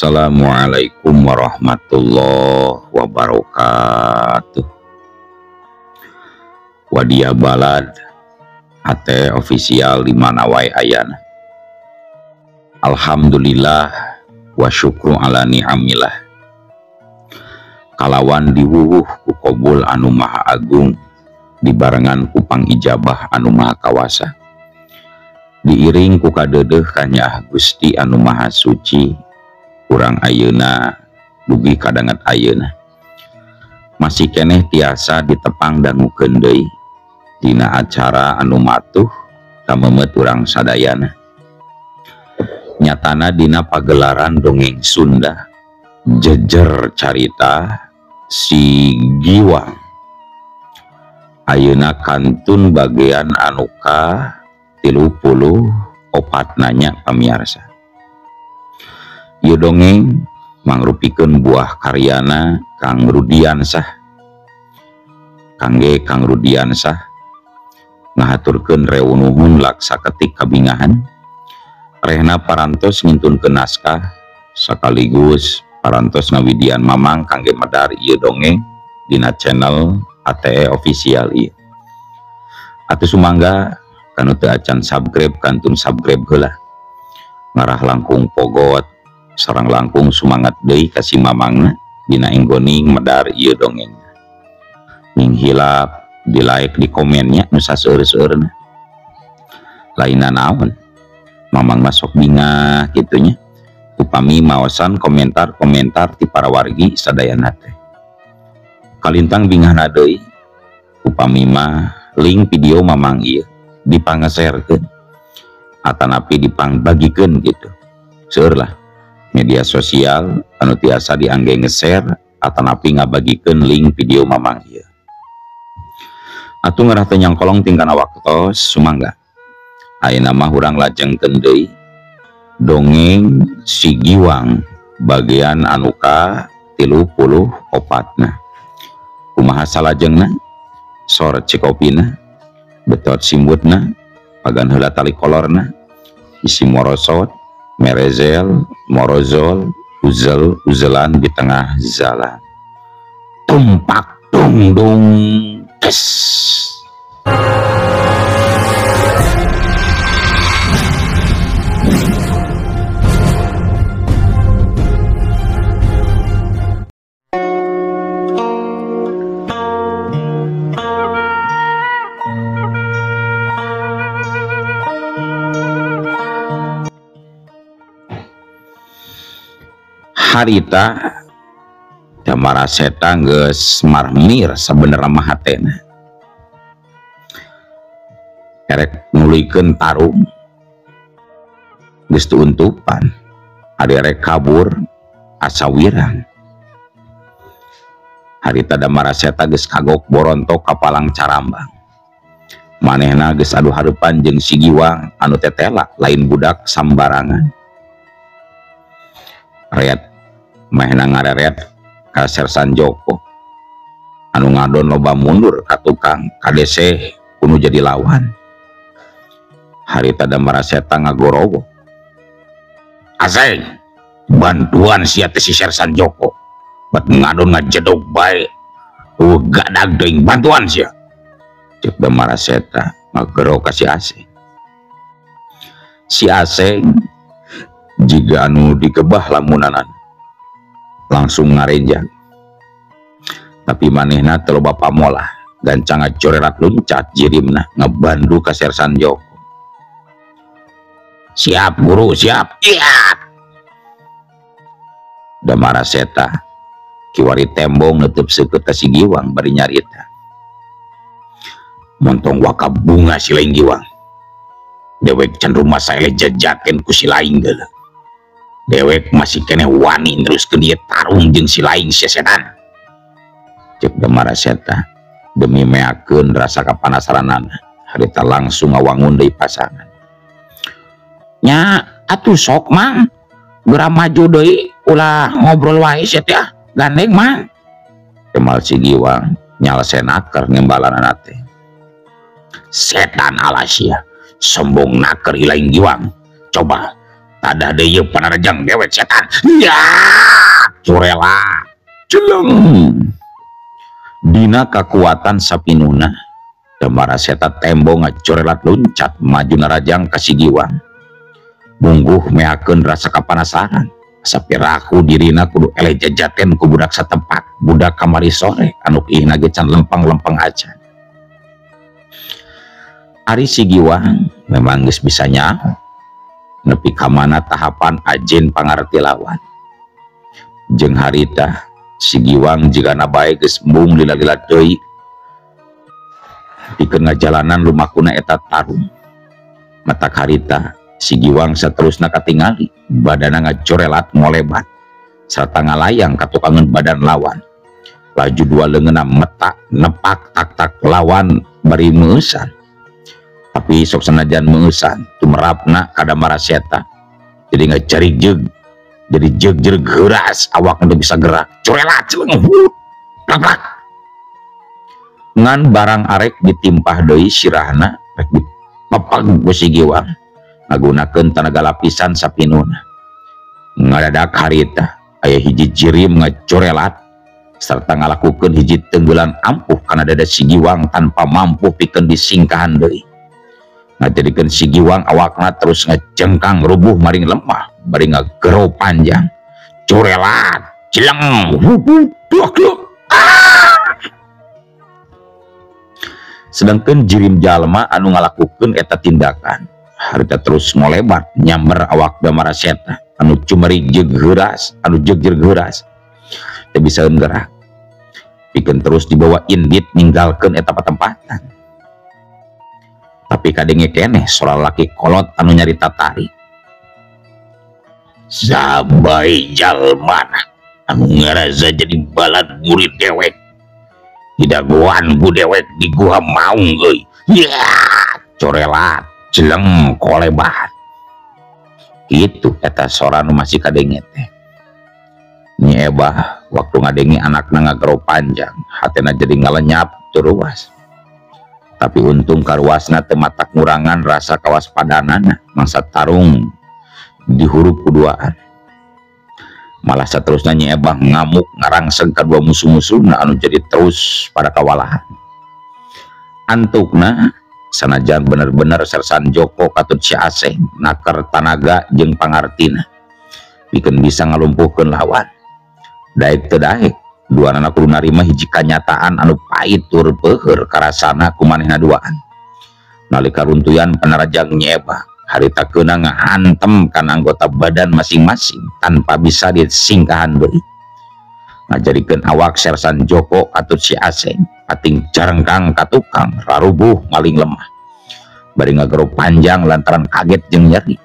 Assalamualaikum warahmatullahi wabarakatuh. Wadia Balad AT official di mana wae ayana. Alhamdulillah wa syukru ala ni'amillah. Kalawan diwuwuh ku kobul anu maha agung, dibarengan ku pangijabah anu maha kawasa. Diiring ku kadeudeuh kanyaah Gusti anu maha suci. Urang ayeuna dugi kadanget ayeuna masih keneh tiasa ditepang dangukeun deui dina acara anu matuh kamemet urang sadayana. Nyatana dina pagelaran dongeng Sunda jejer carita si Giwang ayeuna kantun bagian anu ka 34 nanya pamiarsa. Ieu dongeng mangrupikeun buah karyana Kang Rudiansah. Kangge Kang Rudiansah ngahaturkeun reunuhun laksa ketik kabingahan. Rehna parantos ngintunkeun naskah sekaligus parantos ngawidian mamang kangge medar ieu dongeng dina channel ATE official ieu. Atuh sumangga kanu teu acan subscribe kantun subscribe heula. Ngarah langkung pogot sareng langkung sumangat deui ka si mamangna dina enggoning medar ieu dongeng. Ning hilap di like di komennya nu saseur-seureurna. Lainna naon mamang masuk bingah kitunya upami maosan komentar-komentar ti para wargi sadayana teh. Kalintang bingahna deui upami mah link video mamang ieu dipangeserkeun atanapi dipangbagikeun gitu. Seueur lah media sosial anu tiasa diangge nge-share atanapi ngabagikeun link video mamang ieu. Atuh ngarah teu nyangkolong tingkana waktos sumangga. Ayeuna mah urang lajengkeun deui dongeng si Giwang bagian anu ka 34 na. Kumaha salajengna? Sor cikopina, betot simbutna, pagan heula tali kolorna, isi morosot, merezel, morozol, uzel, uzelan di tengah jalan. Tumpak dung dung tes. Harita Damara Seta geus marmir sabenerna mah hatena. Erek nuluykeun tarung geus teu untupan, ari erek kabur asa wirang. Harita Damara Seta geus kagok borontok ka palang carambang. Manehna geus adu hareupan jeung si Giwang anu tetela lain budak sambarangan. Reat manehna ngareret ka Sersan Joko anu ngadon loba mundur ka tukang kadeseh kudu jadi lawan. Harita Damara Seta ngagorowo, aseng bantuan sia teh si Sersan Joko bat ngadon ngajedog bae eueuh gadag deui bantuan sia. Cek Damara Seta ngagero ka si Aseng. Si Aseng jiga anu digebah lamunanan langsung ngarenjang, tapi manehna teu loba pamolah gancang ngacorerat luncat jirimna ngebandu ka Sersan Joko. Siap guru, siap. Siap. Damara Seta kiwari tembong nutup seukeut ka si Giwang bari nyarita. Montong waka bunga si lain Giwang. Dewek can rumah saya jejakeun ku si lain geuleuh. Dewek masih keneh wani neruskeun ieu tarung jeung si lain si setan. Cek Damara Seta demi meakeun rasa kapanasaranana harita langsung ngawangun deui pasangan. Nya atuh sok mang geura maju deui ulah ngobrol wae sia teh gandeng mang. Kemal si Giwang nyalsenaker nembalanana teh. Setan ala sia sombong naker ilaing Giwang. Coba Tadah deui panarajang dewek setan. Ya, curela celeng. Dina kakuatan sapinuna Damara Seta tembo ngacorelat luncat maju narajang ka si Giwang. Mungguh meakeun rasa kapanasaran. Sapiraku dirina kudu eleh jajaten ku budak satempat, budak kamari sore anu ihna ge can lempang-lempang aja. Ari si Giwang memang geus bisa nyaho nepi ka mana tahapan ajen pangarti lawan. Jeung harita si Giwang jigana bae geus embung lila-lila deui pikeun ngajalanan lumakuna eta tarung. Matak harita si Giwang saterusna katingali badana ngacorelat ngolebat sarta ngalayang katukangeun badan lawan. Laju dua leungeunna metak nepak tak-tak lawan bari meueusan. Tapi sok sanajan meueusan tumerapna ka Damara Seta. Jadi ngacarik jeug, jadi jeug-jeug heuras awakna teu bisa gerak. Corelat celeng plak. Ngan barang arek ditimpah deui sirahna rek dipepeg ku si Giwang ngagunakeun tanaga lapisan sapinuna. Ngadadak harita aya hiji jirim ngacorelat sarta ngalakukeun hiji tenggelan ampuh kana dada si Giwang tanpa mampu pikeun disingkahan deui. Ngajadikeun si Giwang awakna terus ngajengkang rubuh maring lemah bari ngagero panjang. Corelat celeng duak. Sedangkan jirim jalma anu ngalakukeun eta tindakan harita terus ngolebat nyamber awak Damara Seta anu cumeri jeung heuras anu jeug-jeug heuras teu bisa gerak pikeun terus dibawa indit ninggalkeun eta patempatan. Tapi kadenge keneh sora laki kolot anu nyarita tari. Sabai jalmana anu ngarasa jadi balad murid dewek didagoan ku dewek di gua maung euy. Ya, corelat jeleng kolebat. Itu eta sora nu masih kadenge teh. Nyi Ebah waktu ngadenge anakna ngagero panjang, hatena jadi ngalenyap teruas. Tapi untung karuasna teu matak ngurangan rasa kawaspadanana mangsa tarung dihurup kuduaan. Malah saterusna Nyi Ebah ngamuk ngarangseg kadua musuh-musuhna anu jadi terus pada kawalahan. Antukna sanajan bener-bener Sersan Joko katut si Aseng naker tanaga jeung pangartina pikeun bisa ngalumpuhkeun lawan. Daek teu daek duanana kudu narima hiji kanyataan anu pahit tur peuheur karasana ku manehna duaan. Nalika runtuyan panarajang Nyi Ebah harita keuna ngahantem kana anggota badan masing-masing tanpa bisa disingkahan deui. Ngajadikeun awak Sersan Joko katut si Aseng pating jarengkang ka tukang rarubuh maling lemah bari ngagero panjang lantaran kaget jeung nyeri.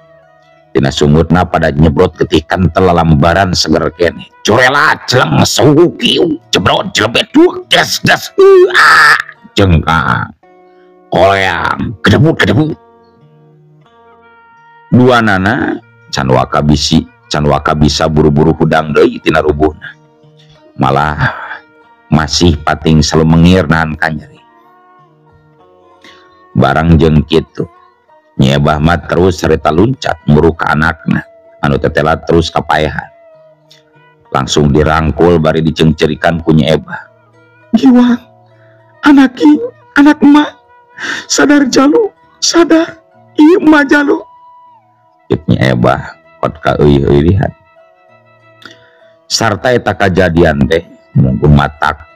Tina sungutna pada nyebrot getih kentel lambaran seger keneh. Corelat celeng suhu kiu jebrot jelebet duak das das ah jengkang koleang kedebut kedebut. Dua nana can waka bisi can waka bisa buru-buru hudang deui tina rubuhna. Malah masih pating salumengir nahan kanyeri. Barang jeung kitu Nyi Ebah mah terus sarita luncat muru ka anakna anu tetela terus kapaehan. Langsung dirangkul bari diceungceurikan ku Nyi Ebah. Giwang, anak anak emak, sadar jalu, sadar, ieu emak jalu. Cek Nyi Ebah kot ka euy-euy lihat. Sarta eta kajadian teh mungkin matak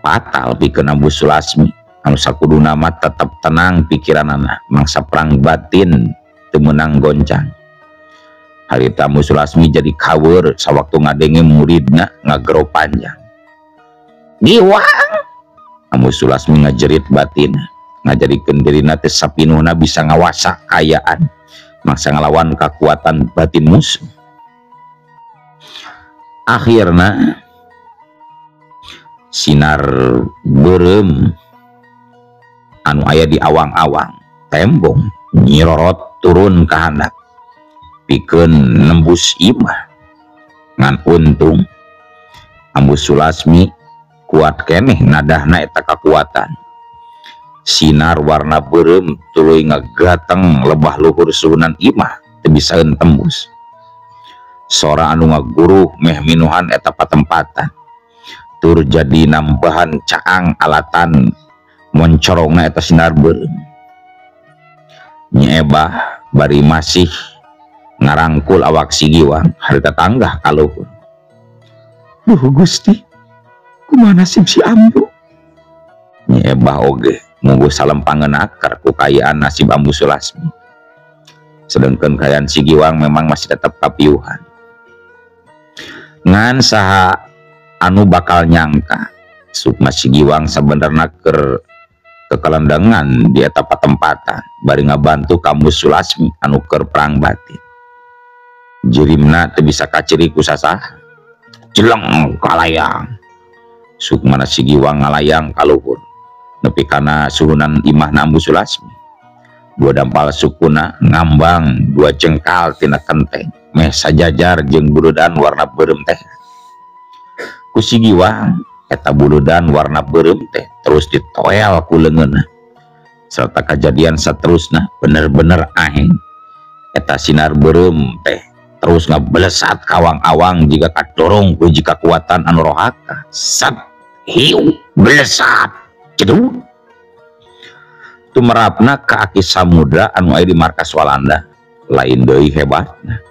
fatal pikeun Ambu Sulasmi anu sakuduna mah tetep tenang pikiranana mangsa perang batin teu meunang goncang. Harita Ambu Sulasmi jadi kaweur sawaktu ngadenge muridna ngagero panjang. Giwang! Ambu Sulasmi ngajerit batin ngajadikeun dirina teh sapinuhna bisa ngawasa kaayaan mangsa ngalawan kakuatan batin musuh. Akhirna sinar beureum anu aya di awang-awang tembong nyirorot turun ka handap pikeun nembus imah. Ngan untung Ambu Sulasmi kuat keneh nadahna eta kakuatan. Sinar warna beureum tuluy ngagateng lebah luhur suhunan imah teu bisaeun tembus. Sora anu ngaguruh meh minuhan eta patempatan. Tur jadi nambahan caang alatan moncorongna eta sinar beureum. Nyi Ebah bari masih ngarangkul awak si Giwang harita tanggah ka luhur. Duh Gusti, kumaha nasib si Ambu? Nyi Ebah oge mungguh salempangeun akar ku kayaan nasib Ambu Sulasmi. Sedengkeun kayaan si Giwang memang masih tetep kapiuhan. Ngan saha anu bakal nyangka sukma si Giwang sabenerna keur kekelendengan di eta patempatan bari ngabantu ka Ambu Sulasmi anu keur perang batin. Jirimna teu bisa kaciri ku sasaha. Jeleng kalayang. Sukmana si Giwang ngalayang ka luhur nepi kana suhunan imahna Ambu Sulasmi. Dua dampal sukuna ngambang dua jengkal tina kenteng meh sajajar jeung buludan warna beureum teh. Ku si Giwang eta buludan warna beureum teh terus ditoel ku leungeunna. Serta kajadian saterusna bener-bener aheng. Eta sinar beureum teh terus ngabelesat kawang-awang jika kadorong ku jika kekuatan anu rohaka. Sat hiu belesat jeduk. Tumerapna ka Aki Samudra anu aya di markas Walanda lain deui hebatna.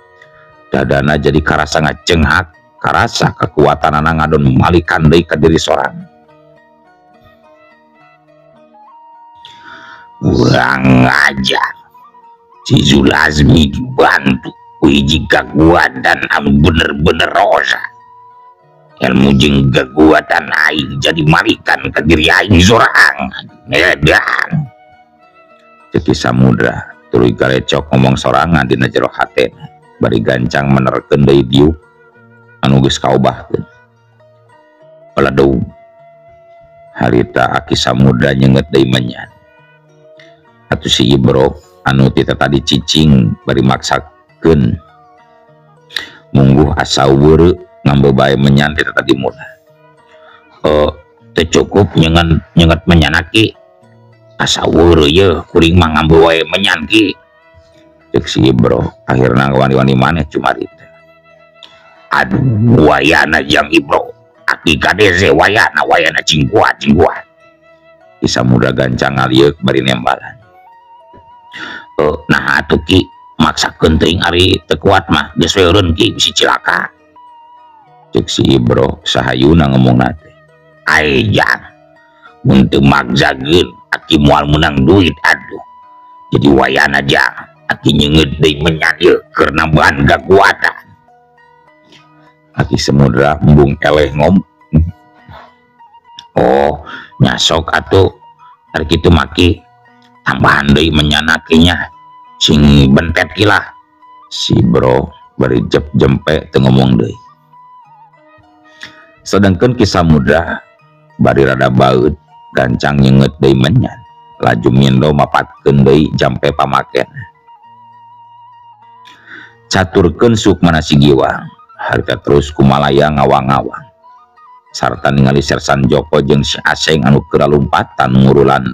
Dadana jadi karasa ngacenghak, karasa kekuatanana ngadon malikan deui ka diri sorang. Urang ngajar si Zulazmi dibantu ku hiji kakuatan anu bener-bener rosa. Ilmu jeung kekuatan aing jadi malikan ka diri aing sorang. Edan. Ceki Samudra tuluy garecok ngomong sorangan dina jero hatena bari gancang menerkeun deui diuk anu geus kaobahkeun. Peledug harita Aki Samudra nyenget deui menyan. Atuh si Ibro anu ti tadi cicing bari maksakeun mungguh asa weureu ngambe bae menyan ti tadi mula. Teu cukup nyenget menyan aki. Asa weureu yeuh kuring mah ngambe wae menyan ki. Cek si Ibro akhirna wani-wani maneh cumarita. Aduh wayana jang Ibro aki kadeze wayana wayana cing kuat cing kuat. Ki Samudra gancang ngalieuk bari nembalan. Nah atuh ki maksakeun teuing ari teu kuat mah geus we eureun ki bisi cilaka. Cek si Ibro sahayuna ngomongna teh. Ai jang mun teu maksakeun aki moal menang duit aduh. Jadi wayana jang aki nyeungeut deui menyan ieu keur nambahan kakuatan. Aki Samudra embung eleh ngom. Oh nyasok atuh ari kitu maki tambahan deui menyan akinya sing bentet kilah. Si Bro bari jep jempe teu ngomong deui. Sedangkeun Ki Samudra bari rada baeut gancang nyenget deui menyan laju mindo mapatkeun deui jampe pamaken. Caturkeun sukmana si Giwang harita terus kumalayang ngawang-ngawang sarta ningali Sersan Joko jeung si Aseng anu keur lompatan ngurulan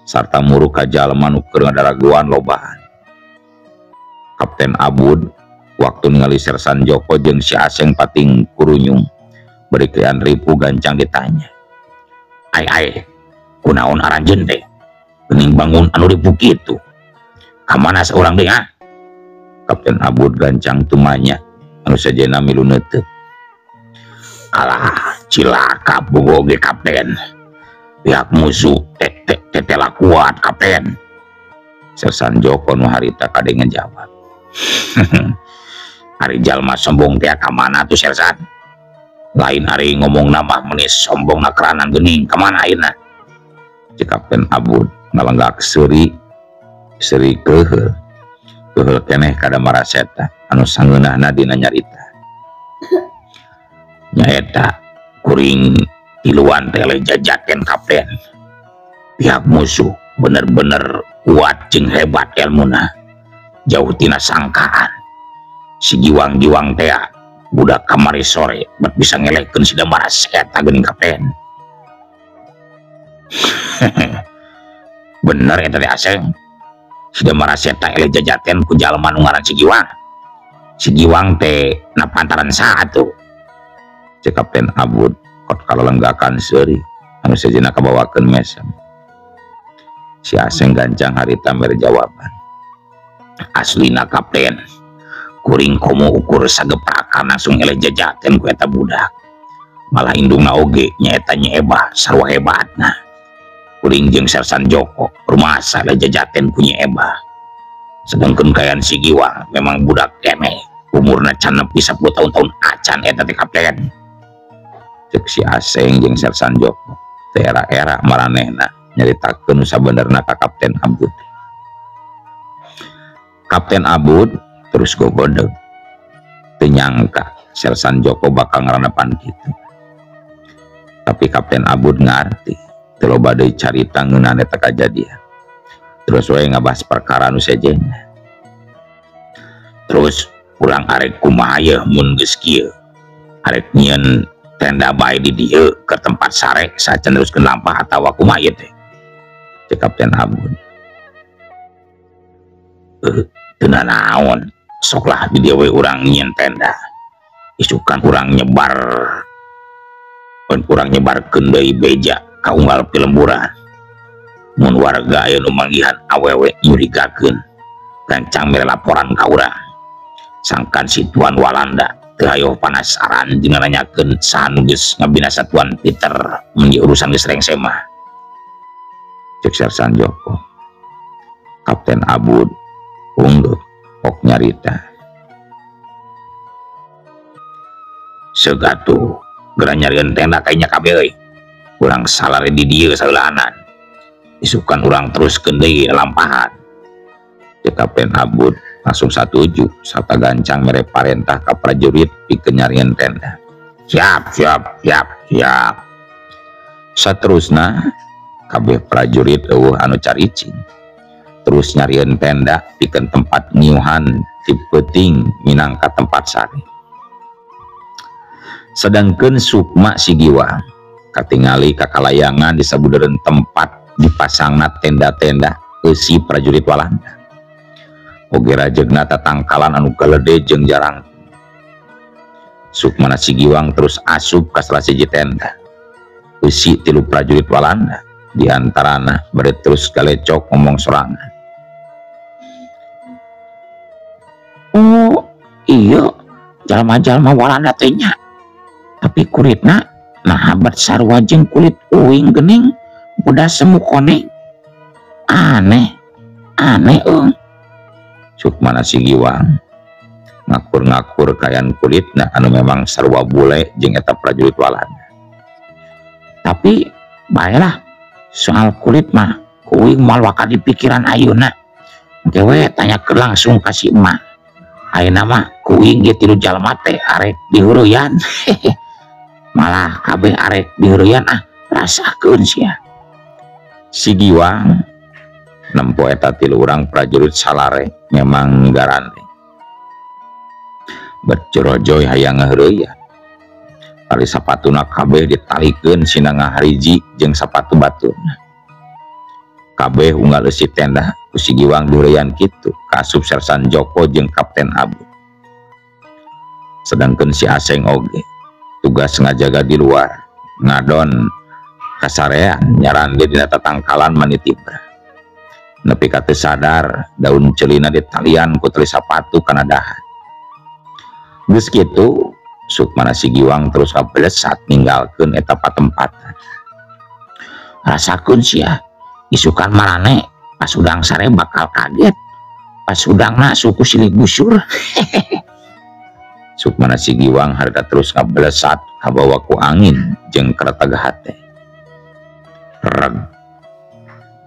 sarta muru ka jalma nu keur ngadaraguan lobahan. Kapten Abud waktu ningali Sersan Joko jeung si Aseng pating kurunyung beri krian ripu gancang ditanya. Ai ai kunaon aranjeun teh geuning bangun anu ripu kitu ka mana saurang deui ah? Kapten Abud gancang tumanya anu sajena milu neuteup. Alah cilaka bogo ge kapten, pihak musuh tetela kuat kapten. Sersan Joko nu harita kade ngejawab. Ari jalma sombong teh ka mana tuh Sersan? Lain ari ngomong nama menis sombong na keranan geuning ka mana ayeuna? Cek Kapten Abud ngalenggak seuri seuri keuheul. Keuheul keneh kada maraseta anu sangeunahna dina nyarita. Nyaeta kuring tiluan teh jajaken kapten. Pihak musuh bener-bener kuat jeung hebat elmuna. Jauh tina sangkaan. Si giwang-giwang teh budak kamari sore bet bisa ngelehkeun si Maraseta geuning kapten. Bener eta teh Aseng. Si Damara Seta eleh jajaten ku jalma nu ngaran Si Giwang. Si Giwang teh na pantaran saha tuh? Cek Kapten Abud kot kalelenggakan seuri anu sejenna kabawakeun mesem. Si Aseng gancang harita mere jawaban. Aslina Kapten, kuring komo ukur sageprakan langsung eleh jajaten ku eta budak. Malah indungna oge nyaeta Nyi Ebah sarua hebatna. Kuring jeung Sersan Joko rumasa eleh jajaten ku Nyi Ebah. Sedangkeun kayan Si Giwang memang budak keneh, umurna can nepi 10 tahun-tahun acan eta teh Kapten. Cek si Aseng jeung Sersan Joko teu era-era maranehna nyaritakeun nu sabenerna ka Kapten Abud. Kapten Abud terus gogodeg. Teu nyangka Sersan Joko bakal ngaranepan kitu. Tapi Kapten Abud ngarti, teu loba deui carita ngeunaan eta kajadian. Terus we ngabahas perkara nu sejenna. Terus urang arek kumaha yeuh mun geus kieu? Arek nyieun tenda bae di dieu ke tempat sare sacan teruskeun lampah atawa kumaha ieu teh? Cek Kapten Abud. Teu nanaon, sok lah di dieu we urang nyieun tenda. Isukan urang nyebar, urang nyebarkeun deui beja ka unggal pilemburan. Mun warga aya nu manggihan awewe nyurigakeun, gancang mere laporan ka urang. Sangkan si Tuan Walanda teu hayoh panasaran jeung nanyakeun saha nu geus ngabinasa Tuan Peter mun ieu urusan geus rengse mah. Cek Sersan Joko. Kapten Abud unggeuh pok nyarita. Seug atuh geura nyarieun tenda kayaknya kabeh euy. Urang salare di dieu saheulaanan. Isukan urang teruskeun deui lampahan. Cek Kapten Abud langsung satuju sarta gancang mere parentah ka prajurit pikeun nyarieun tenda. Siap, siap, siap, siap. Saterusna kabeh prajurit eueuh anu caricing. Terus nyarieun tenda pikeun tempat ngiuhan ti peuting minangka tempat sare. Sedangkeun Sukma Si Giwang katingali kakalayangan di sabudeureun tempat dipasangna tenda-tenda eusi prajurit Walanda. Oge rajegna tatangkalan anu galede jeung jarang. Sukmana Si Giwang terus asup ka salah siji tenda. Eusi tilu prajurit Walanda di antarana bari terus galecok ngomong sorangan. Oh iya, jalma-jalma Walanda teh nya. Tapi kulitna nah habat sarua jeung kulit uing geuning budak semu koneng. Aneh, aneh eung. Sukmana Si Giwang ngakur-ngakur kayan kulitna anu memang sarua bule jeung eta prajurit Walanda. Tapi baelah soal kulit mah kuing moal waka di pikiran ayeuna. Engke we tanyakeun langsung ka si emak. Ayeuna mah kuing ge tilu jalma teh arek diheureyan. Malah kabeh arek diheureyan ah rasakeun sia. Si Giwang nempo eta tilu urang prajurit salare memang garante. Bercorojoy hayang ngaheureyan. Tali sapatuna kabeh ditalikeun sina ngahariji jeung sapatu baturna. Kabeh unggal eusi tenda ku Si Giwang diheureyan kitu kaasup Sersan Joko jeung Kapten Abud. Sedangkeun si Aseng oge tugas ngajaga di luar ngadon kasarean nyarande dina tatangkalan manitibra. Nepi ka teu sadar daun celina ditalian ku tali sapatu kana dahan. Geus kitu Sukmana Si Giwang terus kabelesat ninggalkeun eta patempatan. Rasakeun sia isukan marane pas udang sare bakal kaget. Pas udangna suku silih busur. Sukmana Si Giwang harga terus ngabelesat kabawa ku angin jeung kereteg hate. Reg.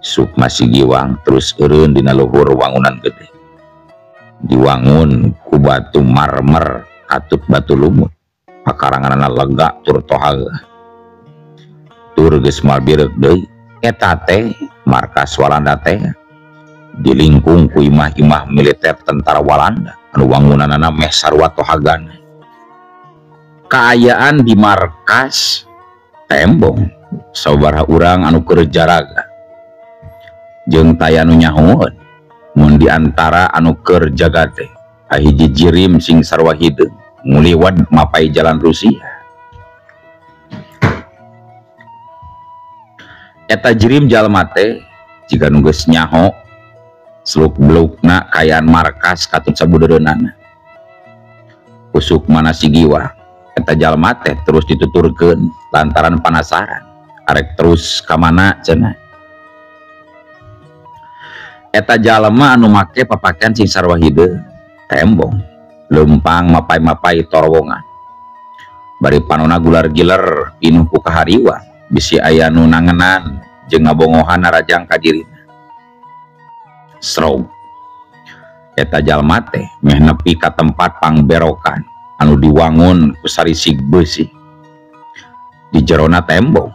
Sukma Si Giwang terus eureun dina luhur wangunan gede. Diwangun ku batu marmer katut batu lumut. Pakaranganna lega tur tohaga. Tur geus moal bireuk deui. Eta teh markas Walanda teh dilingkung ku imah-imah militer tentara Walanda anu wangunanana meh sarua tohagana. Kaayaan di markas tembong sababaraha urang anu keur jaraga jeung taya nu nyahoeun mun Ngan di antara anu keur jaga teh hiji jirim sing sarua hideung nguliwat mapai jalan Rusia. Eta jirim jalma teh jiga nu geus nyaho seluk-belukna kayaan markas katut sabudeureunana. Ku Sukmana Sigiwang eta jalma teh terus dituturkeun lantaran panasaran arek terus ka mana cenah. Eta jalma anu make papakean sing sarua hideung tembong leumpang mapai-mapai torowongan bari panona gular-giler pinuh ku kahariwang bisi aya nu nangenan jeung ngabongohan narajang ka dirina. Stroke eta jalma teh meh nepi ka tempat pangberokan anu diwangun ku sarisig beusi. Di jerona tembong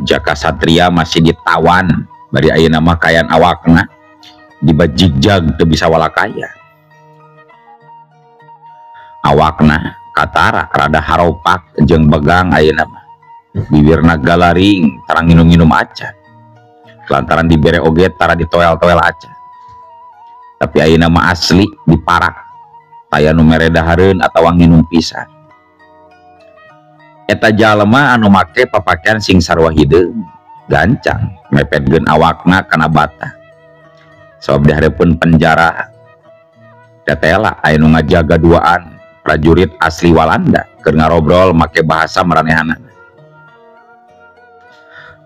Jaka Satria masih ditawan bari ayeuna mah kayan awakna dibajigjag teu bisa walakaya. Awakna katara rada haropak jeung begang ayeuna mah. Bibirna galaring tarang nginum-nginum acan. Lantaran dibere oge tara ditoel-toel acan. Tapi ayeuna mah asli diparak. Taya nu mere dahareun atawa nginum pisan. Eta jalma anu make papakean sing sarua hideung gancang mepetkeun awakna kana bata. Sabab dihareupeun penjara tetela aya nu ngajaga duaan prajurit asli Walanda keur ngarobrol make bahasa maranehanana.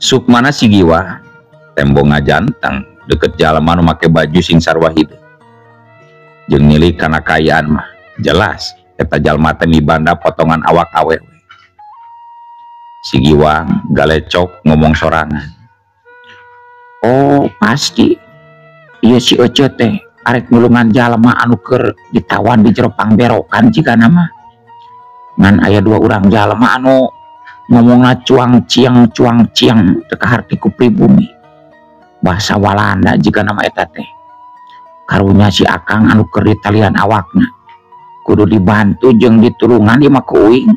Sukmana Sigiwang tembong ngajanteng deket jalma nu make baju sing sarua hideung. Jeung nilik kana kaayaan mah jelas eta jalma teh mibanda potongan awak awewe. Sigiwang galecok ngomong sorangan. Oh pasti ieu si Ece teh arek nulungan jalma anu keur ditawan di jero pangberokan jigana mah. Ngan aya dua urang jalma anu ngomongna cuang ciang teu kaharti ku pribumi. Bahasa Walanda jigana mah eta teh. Karunya si Akang anu keur ditalian awakna kudu dibantu jeung ditulungan ieu mah ku uing.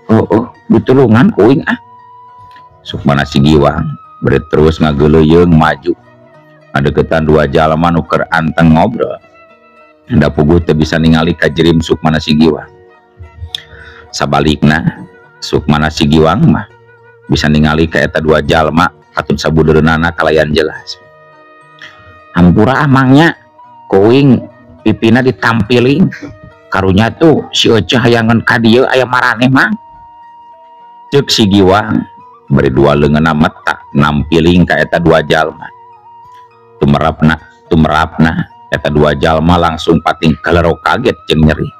Oh, ditulungan ku uing ah. Sukmana Sigiwang bari terus ngageuleuyeung maju. Ngadeukeutan dua jalma nu keur anteng ngobrol. Da puguh teu bisa ningali ka jirim Sukmana Sigiwang. Sabalikna Sukmana Sigiwang mah bisa ningali ka eta dua jalma katut sabudeureunana kalayan jelas. Hampura amangnya ku uing pipina ditampiling. Karunya tuh si Ece hayangan ka dieu aya maraneh mang. Ceuk Sigiwang bari dua leungeunna meta nampiling ka eta dua jalma. Tumerapna eta dua jalma langsung pating kalero kaget jeung nyeri.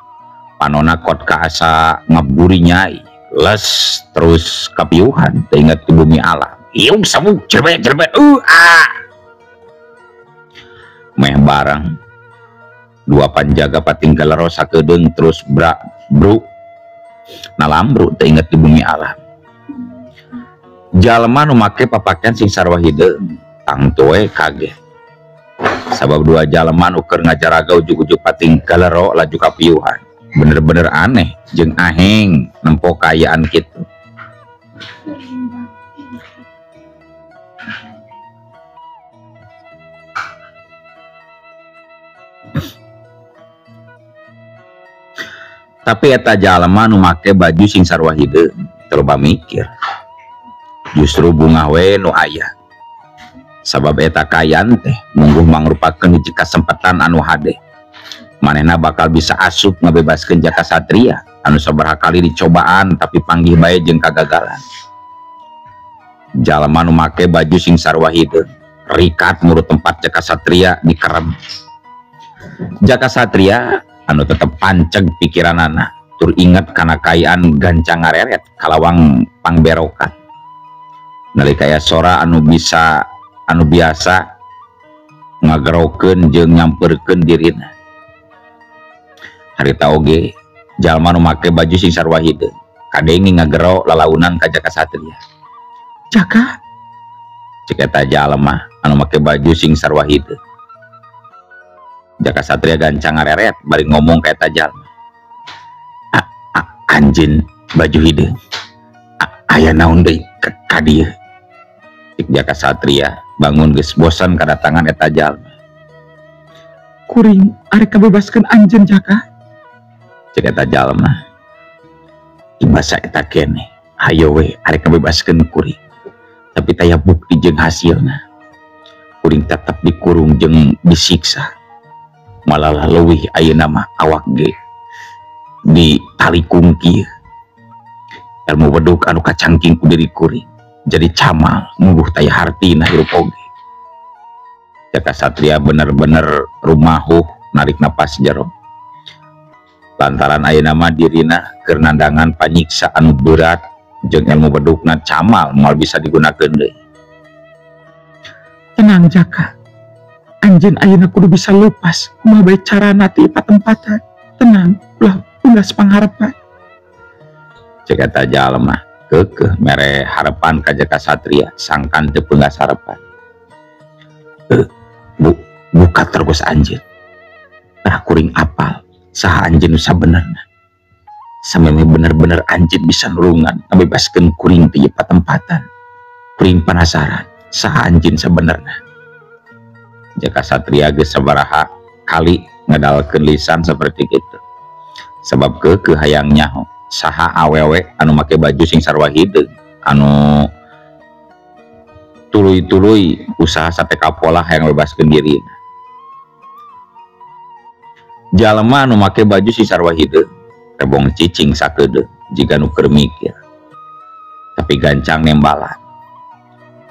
Panona kot ka asa ngaburi nyai les terus kapiuhan teu inget ku bumi alam. Ieu sabuk jerbe ah. Meh barang dua panjaga pating kalero sakedeung terus brak bruk nalambru teu inget di bumi alam. Jalma nu make papakean sing sarua hideung tangtu we kaget. Sabab dua jalma nu keur ngajaraga ujug-ujug pating kalero laju kapiuhan. Bener-bener aneh jeung aheng nempo kaayaan kitu. Tapi eta jalma nu make baju sing sarua hideung teu loba mikir. Justru bungah we nu aya. Sabab eta kaayaan teh mungguh mangrupakeun hiji kasempatan anu hade. Manehna bakal bisa asup ngabebaskeun Jaka Satria anu sabaraha kali dicobaan tapi panggih bae jeung kagagalan. Jalma nu make baju sing sarua hideung rikat murut tempat Jaka Satria dikerem. Jaka Satria anu tetep panceg pikiranana tur inget kana kaayaan gancang ngareret kalawang pangberokan. Nalika aya sora anu biasa ngagerokeun jeung nyamperkeun dirina. Harita oge jalma nu make baju sing sarua hideung kadenge ngagero lalaunan ka Jaka Satria. Jaka, cek eta jalma anu make baju sing sarua hideung. Jaka Satria gancang ngareret bari ngomong ka eta jalma. Anjeun baju hideung. Aya naon deui ka dieu? Cek Jaka Satria bangun geus bosan kadatangan eta jalma. Kuring arek kabebaskeun anjeun Jaka. Cek eta jalma. Ibasa eta keneh, hayo we arek kabebaskeun kuring. Tapi taya bukti jeung hasilna. Kuring tetep dikurung jeung disiksa. Malah leuwih ayeuna mah awak ge ditalikung kieu. Ilmu beduk anu kacangking ku diri kuring jadi camal mungguh taya hartina hirup oge. Jaka Satria bener-bener rumahuh narik napas jero. Lantaran ayeuna mah dirina keur nandangan panyiksa anu berat jeung ilmu bedukna camal moal bisa digunakeun deui. Tenang Jaka, anjeun ayeuna kudu bisa lepas kumaha bae carana ti patempatan. Tenang, ulah unggas pangharepan. Cek eta jalma keukeuh mere harepan ka Jaka Satria sangkan teu peunggas harepan. Buka terus anjeun. Tah kuring apal saha anjeun nu sabenerna. Sameme bener-bener anjeun bisa nulungan ngabebaskeun kuring ti ieu patempatan. Kuring penasaran saha anjeun sabenerna. Jaka Satria geus sabaraha kali ngedalkeun lisan seperti kitu. Sebab keukeuh hayang nyaho saha awewe anu make baju sing sarua hideung anu tuluy-tuluy usaha sate kapolah hayang bebaskeun dirina. Jalma anu make baju sing sarua hideung rebong cicing sakedeung jiga nu keur mikir. Tapi gancang nembalan.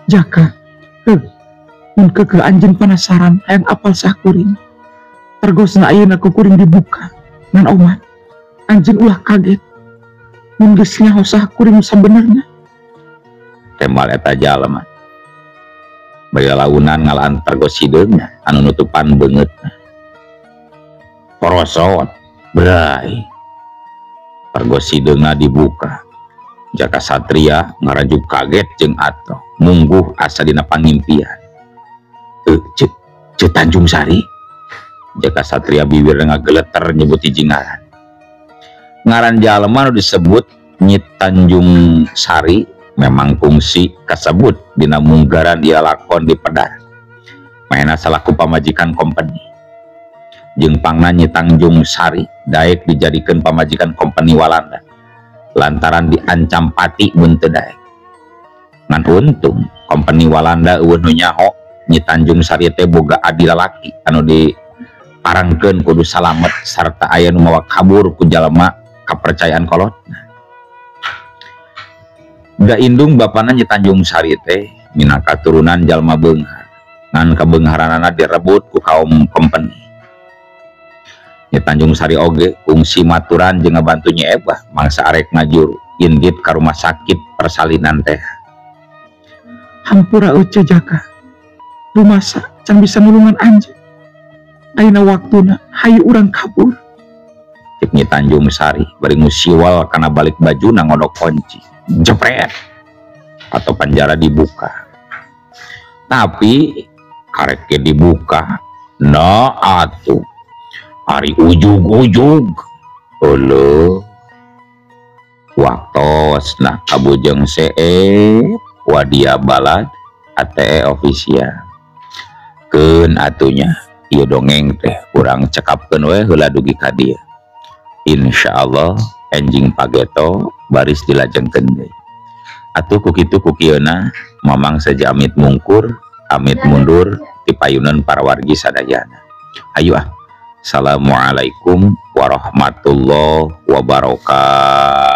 Jaka, heuh, mun keukeuh anjeun penasaran hayang apal sah kuring. Tergosna ayeuna ku kuring dibuka ngan omat. Anjeun ulah kaget. Mun geus nyaho sah kuring sabenerna. Tembal eta jalma. Bari launan ngalaan tergos hideungna anu nutupan beungeutna. Porosot, bray. Tergos hideungna dibuka. Jaka Satria ngarajuk kaget jeung atoh mungguh asa dina pangimpian. Ceu Tanjung Sari. Jaka Satria bibirna ngageleter nyebut hiji ngaran. Ngaran jalma nu disebut Nyi Tanjung Sari memang kungsi kasebut dina munggaran dia lakon di pedar. Mainna salaku pamajikan kompeni. Jeung pangna Nyi Tanjung Sari daek dijadikeun pamajikan kompeni Walanda. Lantaran diancam pati mun teu daek. Ngan untung kompeni Walanda eueuh nu nyaho Nyi Tanjung Sari teh boga adi lalaki anu diparangkeun kudu salamet sarta aya nu mawa kabur ku jalma kapercayaan kolot. Da indung bapana Nyi Tanjung Sari teh minangka turunan jalma beunghar. Ngan kabeungharanana direbut ku kaum kompeni. Nyi Tanjung Sari oge kungsi maturan jeung ngabantu Nyi Ebah mangsa arek ngajur indit ka rumah sakit persalinan teh. Hampura euceu Jaka. Rumasa can bisa nulungan anjeun. Ayeuna waktuna hayu urang kabur. Cek Nyi Tanjung Sari bari ngusiwal kana balik bajuna ngodok kunci. Jepret. Atau penjara dibuka. Tapi karek ge dibuka. Nah atuh. Ari ujug-ujug. Euleuh. Waktosna kabujeng seep wadia balad ATE official. Keun atunya ieu dongeng teh urang cekapkeun we heula dugi ka dieu. Insyaallah enjing pageto baris dilajengkeun deui. Atuh ku kitu ku kieuna mamang saja amit mungkur, amit mundur ti payunan para wargi sadayana. Hayu ah. Assalamualaikum warahmatullahi wabarakatuh.